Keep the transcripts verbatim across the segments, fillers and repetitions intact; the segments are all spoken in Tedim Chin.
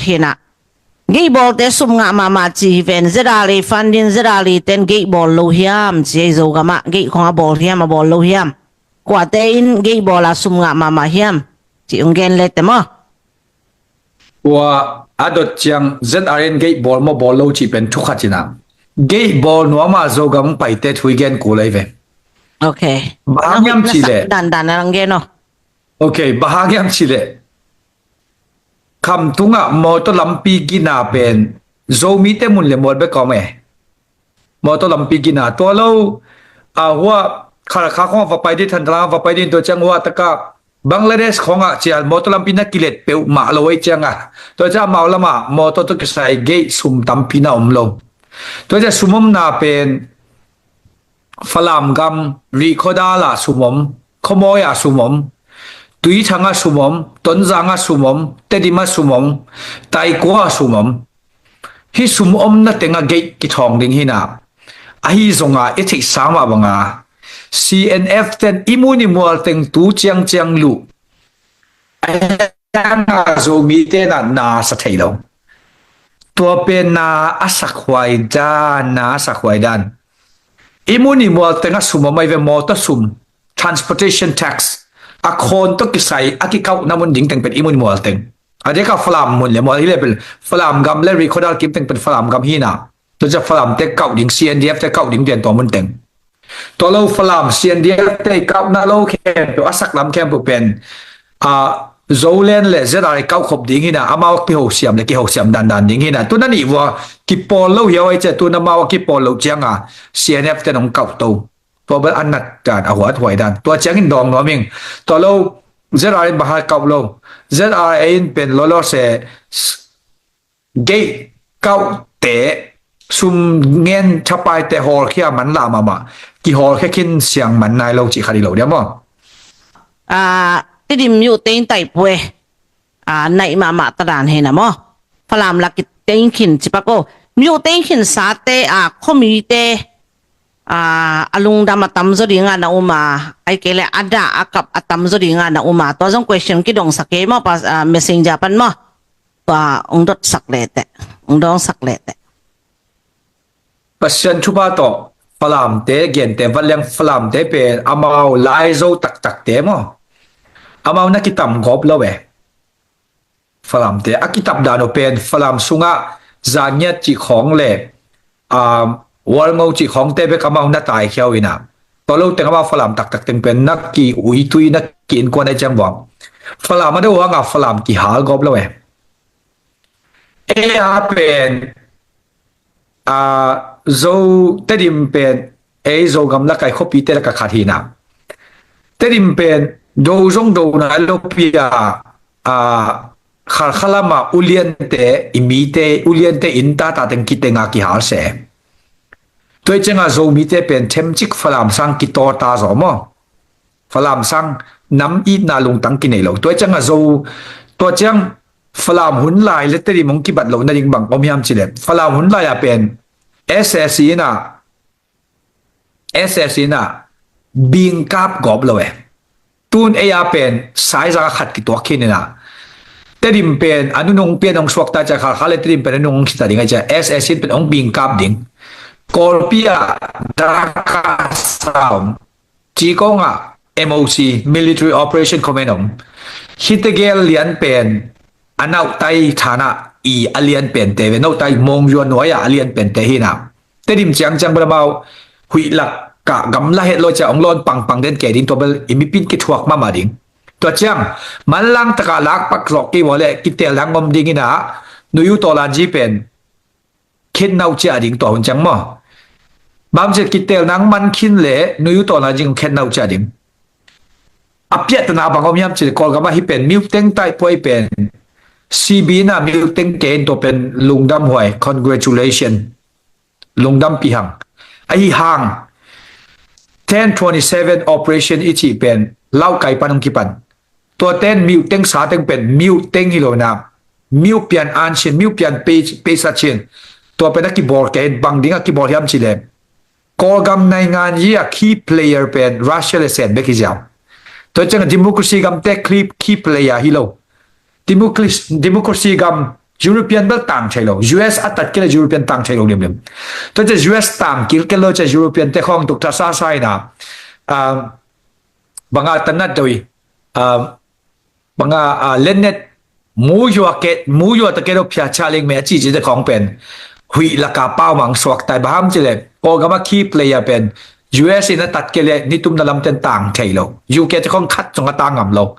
hinah. Gate bawlte sum ngah mahmah ci hi ven, ZRA funding, ZRA ten gate bawl lo hiam ci ei, Zogamah gate khong a bawl hiam, a bawl lo hiam? Kuate in gate bawl a sum ngah mahmah hiam ci ung gen le te maw? Ua a dot ciang ZRA in gate bawl maw bawl lo cih pen thu khat cinah. Gate bawl nuam a Zogam paite thu i gen kul ei ve. Ok. Bang hang hiam cih leh. Dan dan a lang gen aw. Ok, bang hang hiam cih leh. Khamtungah mawtaw lampi gina pen Zomite mun le mual bek a om e. Mawtaw lampi gina tua lo, a hua Khalkha khong a va pai ding, Thantlang a va pai ding, tua ciang hua taka Bangladesh khongah cial mawtaw lampi na kilet peuhmah lo ei cianga, tua ciang amau lamah mawtaw tawh kisai gate sum tampi na om lo. Tua ciang sum omna pen Falam gam Rihkhawdal ah sum om, Khawmawi ah sum om, Tuithang ah sum om, Tonzang ah sum om, Tedim ah sum om, Taikua ah sum om. Hih sum omna tengah gate kithawng ding hinah. Ahi zonga i theihsa mah banga CNF ten i mun i mual teng tu ciangciang luh. Ahi hanga Zomite na na sa thei lo. Tua pen na a sakhuai dan, na a sakhuai dan. I mun i mual tengah sum om ei ve, mawtaw sum, transportation tax, a khawn tawh kisai a kikauhna mun ding teng pen i mun i mual teng. A deka Falam mun le mual hi le pen Falam gam le Rihkhawdal kim teng pen Falam gam hinah. Tua ciang Falamte kauh ding, CNDF te kauh ding pian tua mun teng. Tua lo Falam CNDF te kauhna lo khempeuh, a saklam khempeuh pen a Zoland le ZRA kauh khop ding hinah, amau a kihosiam le kihosiam dandan ding hinah. Tu na nih vua kipawl lo hiau ei cia, tu na mau a kipawl lo cianga CNF te nong kauh to. Tua bel a nat dan, a huat huai dan. Tua ciangin dawng nuam ing. Tua lo ZRA in bang hang kauh lo. ZRA in pen lolo se gate kauhte sum ngen thapaite hawlkhia man la mahmah, kihawlkhia khin siang man nai lo cih khat hi lo dia maw? Ah, Tedim myo tein taipue, ah, naih mahmah tadan hena maw? Falam la kitein khin cipak o. Myo tein khin sate, ah, khomite, ah, a lungdam a tamzaw dinga na uma, ai kei le a dah a kap a tamzaw dinga na uma. Tua zong question kidongsak kei maw, pas, ah, messenger pan maw? Tua ong dotsak lehte, ong dongsak lehte. Pasian thupha tawh Falamte gente vat liang, Falamte pen amau laizo taktakte maw? Amau na kitam gawp lo e. Falamte a kitap dan uh pen Falam sungah zangiat cih khawng le, um, walngo cih khawngte bek amau na taikhia uh inah. Tua lo teng amau Falam taktak teng pen na ki uitui, na ki innkuan ai ciang vuang. Falam a do hanga Falam kihal gawp lo e. Ei a pen, a, Zo Tedim pen ei Zogam lakai khuapite laka khat hinah. Tedim pen do zong do nai lo pi a, a, Khalkha lama uliante, i mite uliante inn tata teng kitenga kihal se. Tua i cianga Zomite pen themcik Falam sang kitawta zaw maw? Falam sang nam itna lungtang kinei lo. Tua i cianga Zo, tua ciang Falam hun lai le Tedim hong kibat lo nading bang om hiam cih le, Falam hun lai a pen SSC inah, SSC inah bingkap gawp lo e. Tun ei a pen saizang a khat kituak khin inah. Tedim pen a nunung pian hong suakta cia, Khalkha le Tedim pen a nunung hong khita ding a cia, SSC in pen hong bingkap ding. Kawlpi ah Darkasa om. Cikong ah MOC, Military Operation Command om. Hite gel lian pen a nautai thana i a lian pente ve, nautai Mawngzua nuai ah a lian pente hinah. Tedim ciangciang bel amau huih lak kah gamla het lo cia ong lawn pangpang den kei ding, tua bel i mipin kithuak mahmah ding. Tua ciang manlang takah lakpak zawh kei vua le kitelna ngom ding inah, nuyu tawlanji pen khen nau cia ding tua hun ciang maw? Bang cia kitelna man khin le nuyu tawlanji khen nau cia ding. A piahtana bang om hiam cih le Kawlgam ah hih pen myo teng taipuai pen CB inah myo teng ke in tua pen lungdam huai, congratulation. Lungdam pi hang. Ahi hang ten twenty seven operation i cih pen Laukai pan hong kipan. Tua ten myo teng sa teng pen myo teng hi lo inah. Myo pian an chin, myo pian pei, pei sa chin. Tua pen a kibawl ke in bang ding a kibawl hiam cih le, Kawlgam naingan yi a key player pen Russia le Sen bek hi ziau. Tua ciang democracy gamte key, key player hi lo. Democracy, democracy gam European bel tang thei lo. U S a tat kei le European tang thei lo limlim. Tua ciang U S tang kil kei lo ciang European te khong tuk tha sa sa ina. Ah, banga tanat doi. Ah, banga, ah, lennet mu yua ke, mu yua ta ke lo phia cha ling me a ci ci te khong pen. Hui laka pau mang suak tai baham ci le. Kawlgam a key player pen. U S in a tat kei le nitum na lam ten tang thei lo. U K te khong khat zong a tang ngam lo.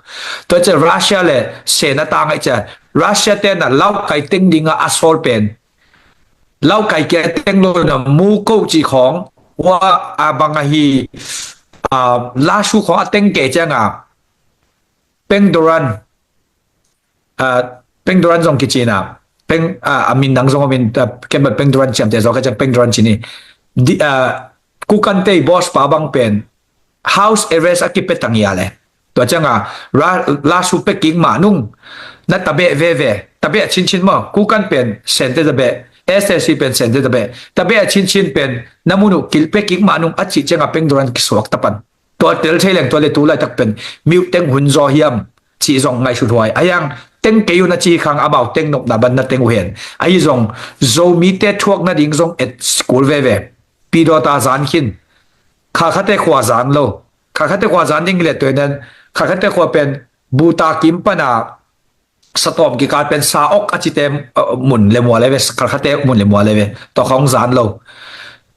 Tua ciang Russia le sen a tang ai ciang. Russia te na lau kai teng ding a a sol pen. Lau kai ke a teng lo na mu ko ci khong. Wa a bang a hi, ah, la su khong a teng ke ciang a. Peng Doran. Ah, Peng Doran zong kici na. Peng, ah, a min nang zong a min, ah, ken bel Peng Doran ciam te zong ka ciang Peng Doran ci ni. Di, ah, kukan te boss pa bang pen. House arrest a kipe tang ia le. Tua ciang a, ra, la su pe king ma nung. Na tabe veve. Tabe chin chin mo. Kukan pen, sen te tabe. S S C pen, sen te tabe. Tabe chin chin pen, na munu kil pe king ma nung a ci ciang a Peng Doran kisuak tapan. Tua tel thei leng tua le tu laitak pen. Miu teng hun zaw hiam. Ci zong ngaihsut huai. A yang, teng kei un a ci khang amau teng nopna ban na teng uh hen. Ahi zong, Zomi te thuak na ding zong et school veve. Pi dawta zan khin. Kha kha te khua zan lo. Kha kha te khua zan ding le tuai nen. Kha kha te khua pen buta kim pana satawm kikal pen sa ok a ci te, uh, mun le mua le ve. Kha kha te mun le mua le ve. Tua khong zan lo.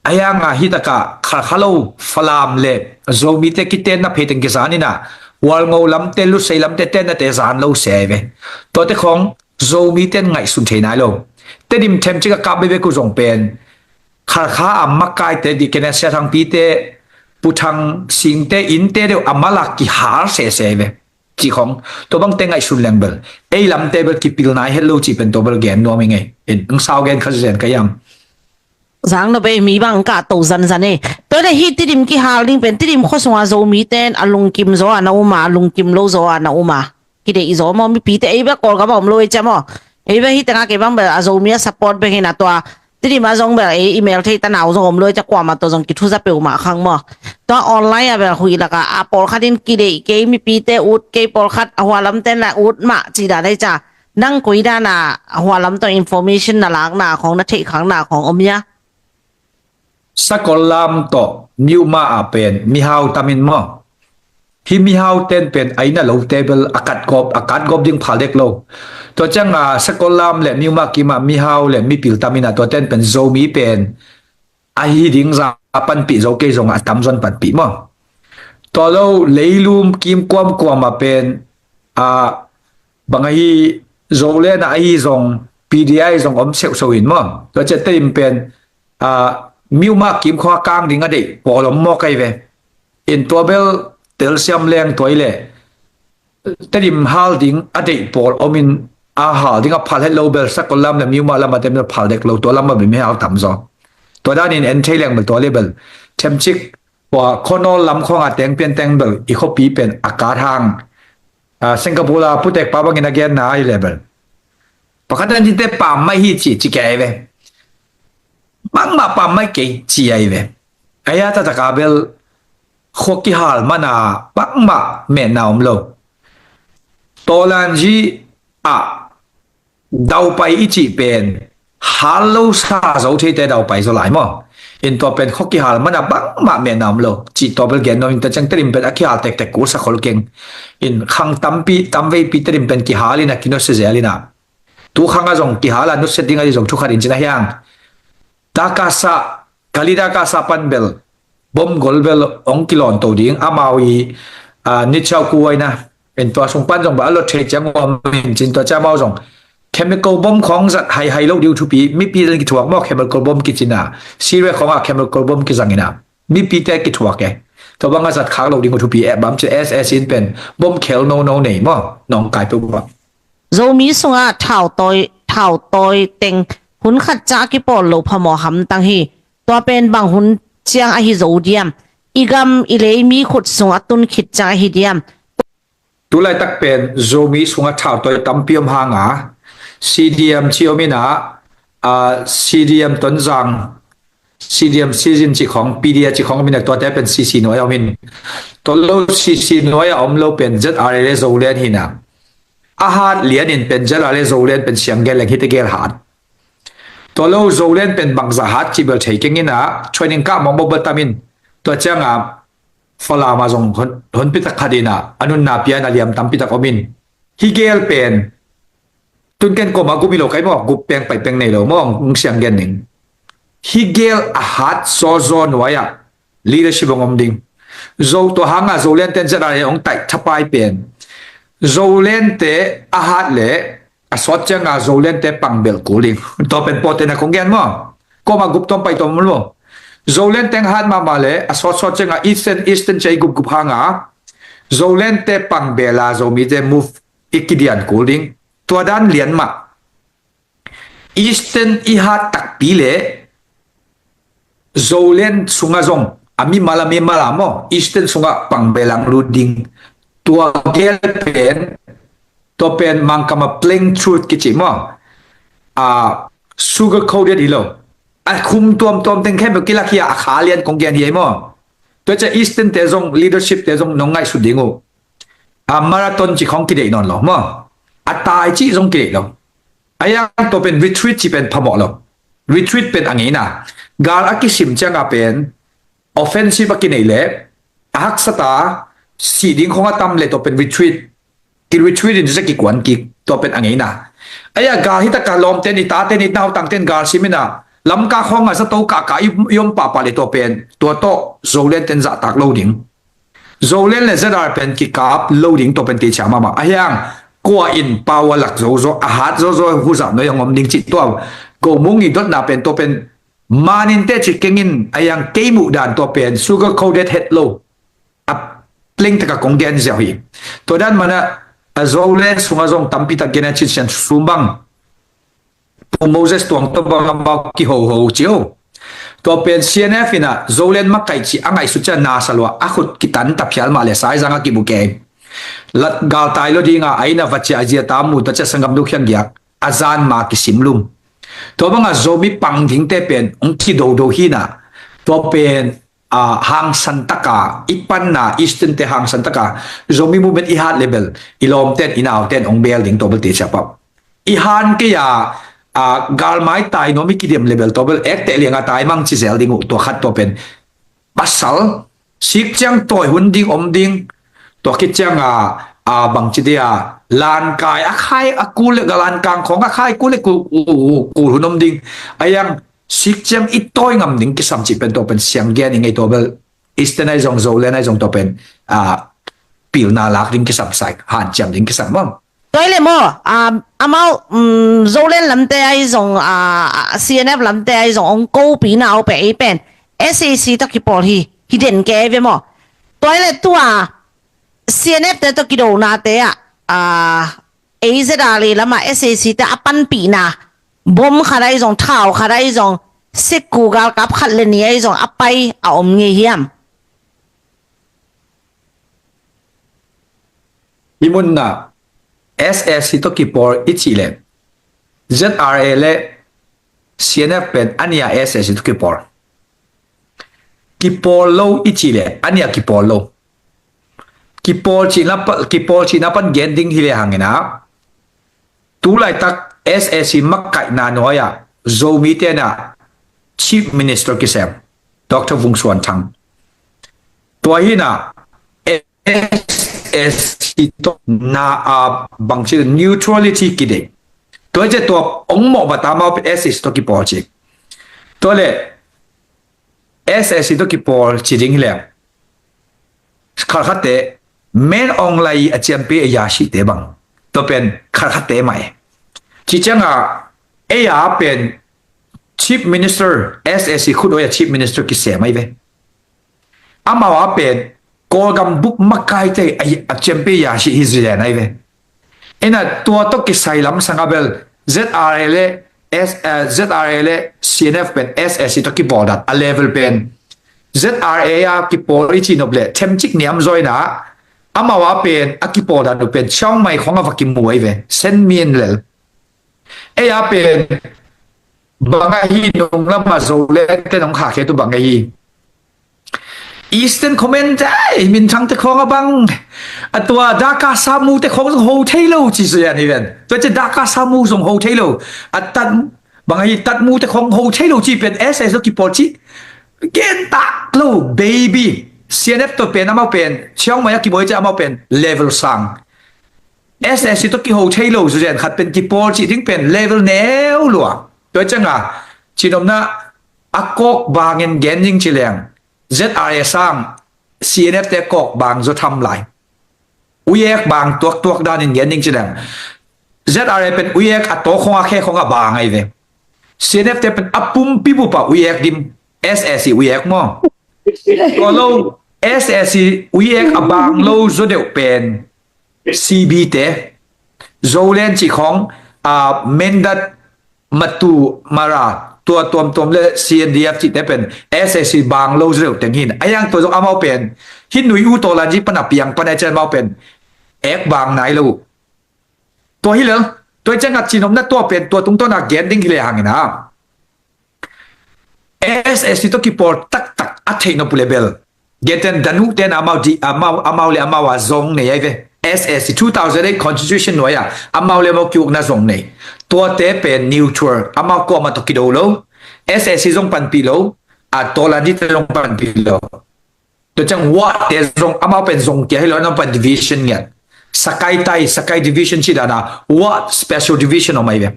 A yang a hi taka kha kha lo Falam le Zomi te kiten na phei teng kizan ina. Walngo lam te lusei lam te ten na te zan lo se ve. Tua te khong Zomi ten ngaihsun thei nai lo. Tedim them cik a kap bebe ku zong pen. Khalkha a makai te di kena sia thang pi te puthang sing te in te deuh a malak kihal sese ve. Ci khong. Tua bang te ngaihsun leng bel. Ei lam te bel kipil nai het lo ci pen tua bel gen nuam i ngei. In, ang sau gen kha zen ka yam. Zang na bei mi bang ka to zan zan e. Tua le hi Tedim kihal ding pen Tedim khuasunga Zomi ten a lungkim zo a na uma, a lungkim lo zo a na uma. Kideih zaw maw, mipite ei bek Kawlgam a om lo ei cia maw. Ei bek hi tengah kei bang bel a Zomi a support bek hi na tua. Tedim a zong bel ei email thei ta nau zong om lo ei cia kuamah tua zong kithuza peuhmah khang maw. Tua online a bel huih laka a pawlkhat in kideih kei mipite ut kei pawlkhat a hualamten la ut mah ci dan ei cia. Nang koi dan a hualam tawh information na lakna khong na theih khakna khong om ia. Sakol lam tawh miuhma ah pen mihau tamin maw. Hi mihau ten pen aina lo te bel a kat gawp, a kat gawp ding phal dek lo. Tua ciang a sakol lam le miuhma kim ah mihau le mipil tamin a tua ten pen Zomi pen ahi ding za a panpih zo kei zong a tamzon panpih maw. Tua lo leilum kim kuamkuam ah pen a bang ahi zo le na ahi zong P D I zong om seuhseuh in maw. Tua ciang te in pen a, miuhma kim khua kang ding a deih pawl om maw kai ve. In tua bel telsiam leng tua i le Tedim hal ding a deih pawl om in a hal ding a phal het lo bel sakol lam le miuhma lam a tem bel phal dek lo tua lam a bel mihau tam zaw. Tua dan in en thei leng bel tua le bel themcik tua khonol lam khong a teng pian teng bel i khopi pen a kat hang. A, Singapore a putek pa bangin a genna ai le bel. Pakhat an dite pam mai hi ci, ci kei ve. Bangmah pam mai kei ci ai ve. Aya tataka bel khua kihal mana bangmah metna om lo. Tawlanzi a daupai i cih pen hal lo sa zo theite daupai zo lai maw. In tua pen khua kihal mana bangmah metna om lo. Cih tua bel gen nuam in ta ciang Tedim pen a kihal tektek kul sa khol keng. In khang tampi tamveipi Tedim pen kihal in a kino se zel in a. Tu khang a zong kihal a nusiat ding a zong thukhat in cin a hiang. Dakasa, kali Dakasa pan bel bom gol bel ong kilon to ding amau i, a, nichau kuaina. En tua sung pan zong ba a lot thei ciang om in cin tua ciang amau zong chemical bom khong zat hai hai lo diu thupi mipi zan kithuak maw chemical bom kicina. Syria khong a chemical bom kizangina. Mipi te kithuak e. Tua bang a zat khak lo ding thupi e bam ci S S in pen bom khel no no nei maw nong kai pe ba. Zomi sungah thau tawi, thau tawi teng hun khat ca a kipawl lo phamawh hamtang hi. Tua pen bang hun ciang ahi zo diam? I gam i lei mi khut sung a tun khit ciang ahi diam? Tulaitak pen Zomi sungah thau tawi tampi om hanga C D M ci om ina, a, C D M Tonzang, C D M Sizin ci khong, P D A ci khong om ina, tuate pen C C nuai a om in. Tua lo C C nuai a om lo pen Z R A le Zolen hina. a hat lianin pen ZRA le Zoland pen siang gen leng hite gel hat. Tua lo Zoland pen bangzah hat cih bel thei keng in ah, training kah mawkmawk bel tam in. Tua ciangah Falam ah zong hon, honpi tak khat in ah, a nunna pia in a liam tampi tak om in. Hih gel pen tun ken kuamah gup hi lo kai maw, gup peng pai peng nei lo maw, hong siang gen ning. Hih gel a hat zawzaw nuai ah leadership hong om ding. Zo, tua hangah Zoland ten ZRA hong taih thapai pen, Zoland te a hat le a sawt ciangah Zoland te pangbel kul ding. Tua pen pawtena kong gen maw. Kuamah gup tawm pai tawm maw. Zoland teng hat mahmah le a sawtsawt ciangah Eastern, Eastern ciah i gupgup hangah Zoland te pangbel a Zomite move i kidian kul ding. Tua dan lian mah. Eastern i hat takpi le Zoland sungah zong a mimal a mimal a maw, Eastern sungah pangbel ang lut ding. Tua gel pen, tua pen Mangkam a plain truth kici maw. A, sugar coated hi lo. A khum tuamtuam teng khempeuh kilak hi a, a kha lian kong gen hi ei maw. Tua ciah Eastern te zong, leadership te zong nong ngaihsut ding uh. A marathon ci khong kideih nawn lo maw. A tai cih zong kideih lo. A yang tua pen retreat ci pen phamawh lo. Retreat pen a ngeina. Gal a kisim ciangah pen offensive a kinei le a haksat a sih ding khong a tam le tua pen retreat. Ki retreat in tua ciah kikuan kik, tua pen a ngeina. A ya gal hi takah lawmten, i taten, i nautangten gal sim in ah lamka khong ah zato kahkah i, i om pahpah le tua pen tua tawh Zoland ten zahtak lo ding. Zoland le ZRA pen kikap lo ding, tua pen teichia mahmah. A hiang kua in pau a lak zozo, a hat zozo huzah noi hong om ding cih tua. Go Mung i dotna pen tua pen manin teh ci keng in, a hiang kei muh dan tua pen sugar coated het lo. A plain takah kong gen ziau hi. Tua dan manah a Zoland sungah zong tampi tak gen a cin sian sum bang. Pu Moses Tuang tawh bang amau kihoho ci uh. Tua pen CNF in ah Zoland makaih cih a ngaihsut ciah nasa lua, a khut kitan ta phial mah le Saizang a kibu kei. Lat galtai lo dinga a inn ah va ciah a zia ta mu ta ciah sanggam duk hian giak a zan ma kisim lum. Tua bangah Zomi pang dingte pen hong kidodo hi in ah tua pen a, hangsan taka, i panna Eastern te hangsan taka Zomi movement i hat le bel i lawmten, i nauten hong bel ding, tua bel teichia pah. I han kei a, a, galmai tai nuam i kidem le bel tua bel ekteh lianga tai mang ci zel ding uh, tua khat tua pen. Pasal sik ciang tawi hun ding om ding, tua khit cianga, a, bangci dia, lankai a khai a kul le, galankang khong a khai kul le kul, kul, kul hun om ding. A hiang sik ciang i tawi ngam ding kisam cih pen tua pen siang gen i ngei, tua bel Eastern ai zong, Zoland ai zong tua pen, a, pilna lak ding kisam sai, hanciam ding kisam maw. Tua i le maw, a, amau, um, Zoland lamte ai zong, a, CNF lamte ai zong hong kopina uh pen ei pen SAC tawh kipawl hi, hi den kei ve maw. Tua i le tua CNF te tawh kidonate ah, a, A Z R A lamah SAC te a panpihna, bom khat ahi zong, thau khat ahi zong, sikku galkap khat le nih ahi zong a pai a om ngei hiam? Hi munna SAC tawh kipawl i cih le ZRA le CNF pen a nih a SAC tawh kipawl. Kipawl lo i cih le a nih a kipawl lo. Kipawl cihna pa, kipawl cihna pan gen ding hi le hangin ah, tu laitak SAC makaihna nuai-ah Zomi tenah Chief Minister kisem, Doctor Vung Suan Thang. Tua hinah SAC tawh na a bangci neutrality kidei. Tua i ce tua ong mawh bata mau SAC tawh kipawl ci. Tua le SAC tawh kipawl ci ding hi leng khalkhatte men ong lai a ciampi a yashite bang tua pen khalkhatte mah e. Ci cianga ei a pen Chief Minister, SAC khut oi a Chief Minister kisem ai ve. Amau a pen Kawlgam bup makaite a ciampi a yashi hi zilen ai ve. Ina tua tawh kisai lamsang a bel ZRA le S, eh, ZRA le CNF pen SAC tawh kipawl dan a level pen ZRA a kipawl i ci nop le themcik niam zawina amau a pen a kipawl dan uh pen Chiang Mai khong a va kimu ai ve. Sen min lel. Ei a pen bang ahi nung lama Zoland te nong khakhe tu bang ahi. Eastern Command te, ei, minthang te khawng a bang, a tua Daka Samu te khawng zong ho thei lo ci zia ni ven. Tua ci Daka Samu zong ho thei lo. A tat bang ahi, tatmu te khawng ho thei lo ci pen S S lo kipawl ci. Gen tak lo, baby. C N F tua pen amau pen Chiang Mai a kibawi ci amau pen level sang. S S C tua kiho thei lo zu zen khat pen kipawl ci ding pen level neu lua. Tua cianga cinomna a kawk bangin gen ding ci leng Z R A sang C N F te kawk bang zo tham lai. Uiek bang tuaktuak danin gen ding ci leng Z R A pen uiek a tawkhong a khekhong a bang ai ve. C N F te pen a pumpi bupa uiek dim. S S C uiek maw? Tua lo, S S C uiek a bang lo zo deuh pen C B te, Zolen ci khong, a, Mendat, Matu, Mara, tua tuamtuam le C N D F ci te pen S S C bang lo zo deuh teng hin. A yang tua zong amau pen hin nui u tawlan ci pana piang pana cian amau pen ek bang nai lo. Tua hi le, tua ciang a cinomna tua pen tua tungtawn a gen ding hi le hangin a. S S C tua kipawl taktak a theih nop uh le bel. Genten danu ten amau di, amau, amau le amau a zong nei ai ve. S S C two thousand eight constitution nuai a amau le amau kiukna zong nei. Tuate pen neutral, amau kuama tua kido lo. S S C zong panpih lo, a tawlan di te zong panpih lo. Tua ciang Wat te zong amau pen zong kia hi lo, amau pen division ngiat. Sakai tai, Sakai division ci dana Wat special division om ai ve.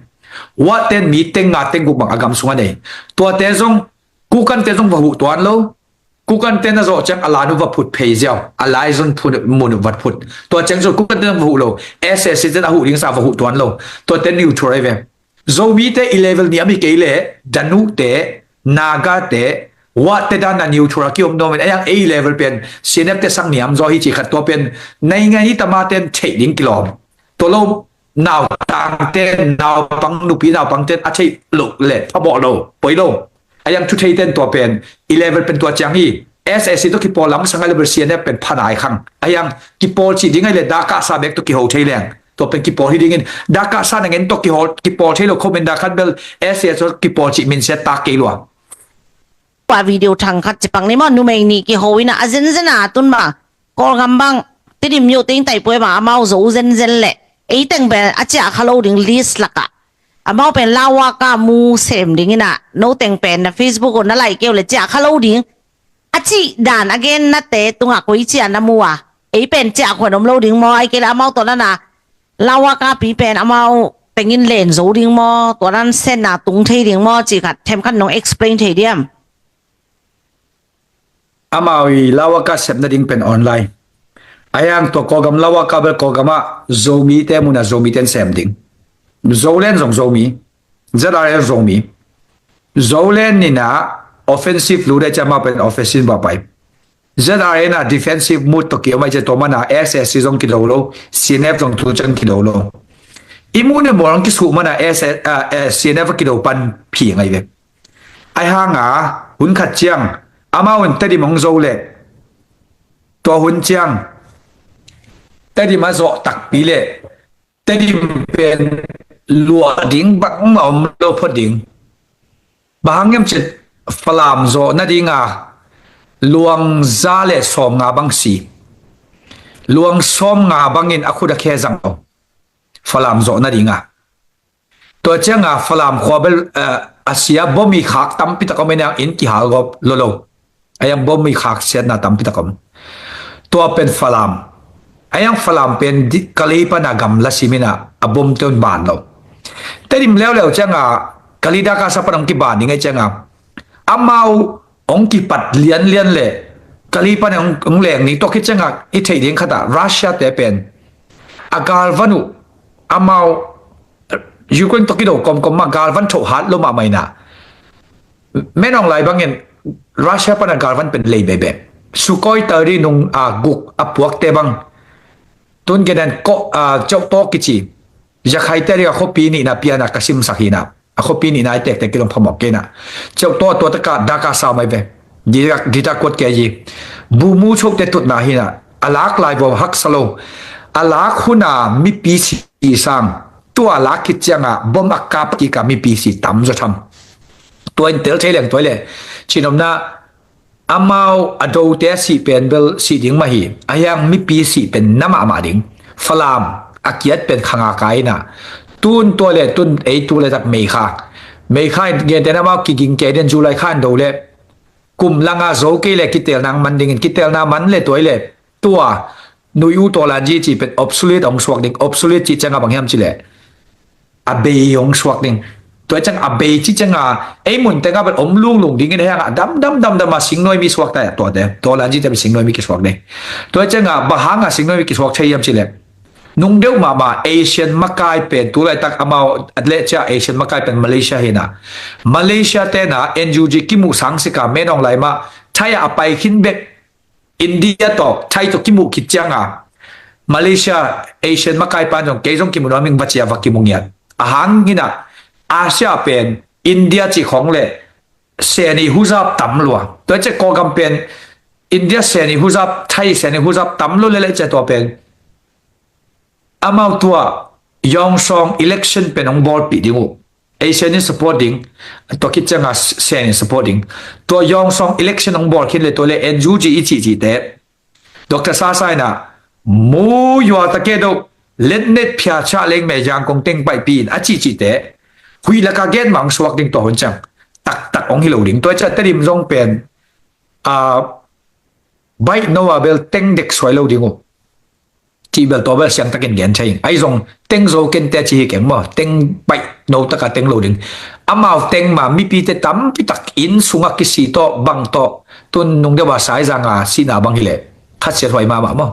Wat ten mi teng nga teng guk bang a gam sung a nei. Tuate zong, Kukan te zong va huh tuan lo. Kukan te na zawh ciang a lanu va phut phei ziau. A lai zon phut, mun va phut. Tua ciang zong Kukan te zong va huh lo. S S C te a huh ding sa va huh tuan lo. Tuate neutral ai ve. Zomi te eleven ni a mi kei le, Danu te, Naga te, Wat te dan na neutral a kiom dawm in, a yang A level pen, C N F te sang niam zaw hi ci khat tua pen, naingan i tama ten theih ding kilawm. Tua lo, nautang ten, naupang nupi, naupang ten, a theih lo le, phamawh lo, poi lo. A yang thu thei ten tua pen, eleven pen tua ciang hi, S S C tua kipawl lam sang a level C N F pen phanai khang. A yang kipawl ci ding ai le, dak a sa bek tua kiho thei leng. Tua pen kipawl hi dingin, dak a sa nangin tua kiho, kipawl thei lo comment dak khat bel, S S tua kipawl ci min siat tak kei lua. Pa video thang khat ci pang ni maw, numei ni kiho ina a zenzen a tun ma. Kawlgam bang, Tedim yo teng tai poi ma, amau zo zenzen le. Ei teng pen a ciah kha lo ding list laka. Amau pen lawaka mu sem ding ina, no teng pen na Facebook o na lai keu le ciah kha lo ding. A cih dan a gen nate tungah koi ciah na mu a. Ei pen ciah khuan om lo ding maw, ai kei le amau tawh nana. Lawaka pi pen amau tengin len zo ding maw, tua nan sen na tung thei ding maw, cih khat, them khat nong explain thei diam. Amau i lawaka sepna ding pen online. A yang tua Kawlgam lawaka bel Kawlgam ah Zomi te muna Zomi ten sem ding. Zolen zong Zomi. Z R A Zomi. Zolen nina offensive lu de cama pen offensive ba pai. Z R A na defensive mode to kiomai ce to mana S S C zong kido lo, C N F zong tu cang kido lo. Imu ne morang kisu mana S S, ah, eh, C N F kido pan pi ngai ve. Ai hanga, hun khat ciang, amau in Tedim hong zo le. Tua hun ciang, Tedim a zawh takpi le. Tedim pen luah ding bangmah om lo phot ding. Bang hang hiam cin Falam zawh nadinga luang za le sawm nga bang si. Luang sawm nga bangin a khut a khe zang lo. Falam zawh nadinga. Tua cianga Falam khua bel, eh, a sia bom i khak tampi tak om in a inn kihal gawp lo lo. A yang bom i khak siatna tampi tak om. Tua pen Falam. A yang Falam pen di-, Kalay pana gam la simina a bom teun ban lo. Tedim leuleu cianga Kalay dak a sa pan hong kiban ding a cianga. Amau hong kipat lianlian le Kalay pana hong, hong leng ni tua khit cianga i theih ding khata Russia te pen. A galvan uh amau Ukraine tawh kido kawmkawm mah galvan thoh hat lo mahmah inah. Menawng lai bangin Russia pana galvan pen lei bebe. Sukhoi tari nung a guk a puakte bang. Tun genan ko a ceuhtawk kici. Yakhaite ri a khuapi nihna piana ka simsak hinah. A khuapi nihna i tektek kilong phamawk keinah. Ceuhtawk a tuataka daka sa mai ve. Dita kuat kei yi. Bumu chokte tutna hinah. A lak lai vawm haksa lo. A lak huna mipi si sang. Tua lak khit cianga bom a kap kika mipi si tam zaw tham. Tua in tel thei leng tua le. Cinomna Amau a dote a sih pen bel sih ding mah hi. A hiang mipi sih pen na mahmah ding. Falam a kiat pen khanga kai ina. Tun tua le tun ei tu le tak Mei kha. Mei kha in gentehna amau kiging kei den July kha in do le. Kum langa zo kei le kitelna man dingin kitelna man le tuai le. Tua nui u tawlanji ci pen obsolete a hong suak ding. Obsolete ci cianga bang hiam ci le. A bei hong suak ding. Tua ciang a bei ci cianga ei mun tenga bel om lunglung dingin a hianga dam dam dam dam a singnuai mi suak ta tuate. Tawlanji te bel singnuai mi kisuak ding. Tua cianga bang hanga singnuai mi kisuak thei hiam ci le. Nung deuh mahmah Asian makai pen tu laitak amau a leh cia Asian makai pen Malaysia hina. Malaysia tena N U G kimuh sang sika menawng lai mah Thai a pai khin bek India tawh Thai tawh kimuh khit cianga Malaysia Asian makai pan zong kei zong kimuh nuam ing va cia va kimuh ngiat. A hang hina Asia pen India ci khong le seni huzap tam lua. Tua cia Kawlgam pen India seni huzap, Thai seni huzap tam lua le le cia tua pen amau tua Yawngsawng election pen hong bawlpih ding uh. Asian in support ding, tua khit cianga Sen in support ding. Tua Yawngsawng election hong bawl khin le tua le N U G i cihcihte. Doctor Sasa ina mu yual ta ke do letnet phia cha leng me Yangkong teng paihpih in a cihcihte. Huih laka gen mang suak ding tua hun ciang. Taktak hong hi lo ding. Tua cia Tedim zong pen a baih no a bel teng dek suai lo ding uh. Cih bel tua bel siangtakin gen thei ing. Ai zong teng zo kente ci hi keng maw. Teng baih no taka teng lo ding. Amau teng ma mipite tampi tak inn sunga kisi tawh bang tawh tun nung deuh a saizanga sihna bang hileh khatsiat huai mahmah maw.